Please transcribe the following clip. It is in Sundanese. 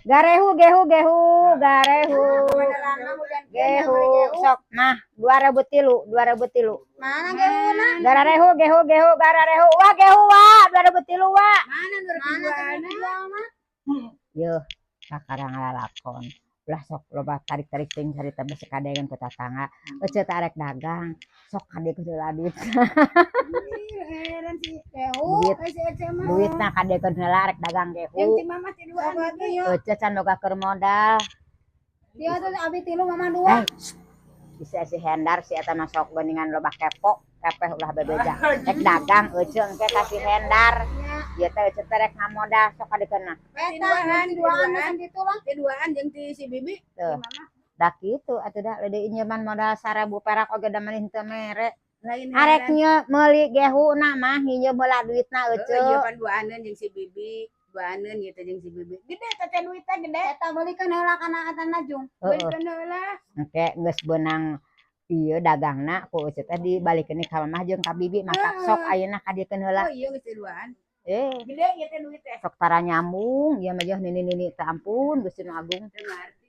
Garehu, gehu, gehu, garehu. Gehu, sok nah 2003, 2003. Mana gehuna? Gararehu, gehu, gehu, gararehu. Wah, gehu wah, 2003 wah. Mana 2002 mah? Yuh, sakarang lalakon. Ulah sok loba tarik-tarik teuing carita besi kadengan ku tatangga. Ece teh arek dagang, sok kadekeun heula duit. Heran si gehu, Duit. Si Ece mah. Duitna kadekeun heula rek dagang Yang gehu. ti mama ti duaan gitu ya. Ece can boga keur modal. Dia tuh abi tilu, mama dua. Eh, bisa si Hendar si eta mah sok geuningan loba kepo, kepeh ulah bebeja. Rek dagang ece engke ka si Hendar. Ya. Ieu teh ece teh rek ngamodal, sok kadekeun na. Eta ti duaan mah gitu lah. Ti duaan jeung ti si Bibi. Tuh. Da kitu atuh da leudeui injeman modal 1000 perak oge da meni henteu mere. Lain. Arek meuli gehuna mah nginjem heula duitna Ece. ece. Iya, pan duaaneun jeung si Bibi. Duaaneun ieu teh jeung si Bibi. Gede teh duitnya gede. Eta beulikeun heula kana atana jung. Heeh. Belikeun heula. Engke geus beunang ieu dagangna ku ece teh dibalikeun ka mamah jeung ka bibi, matak sok ayeuna kadiekeun heula. Oh iya, geus ti duaan. Eh, Gede ieu teh duit teh. Sok tara nyambung ieu mah, jeuh nini-nini teh, ampun Gusti Nu Agung. Teu ngarti.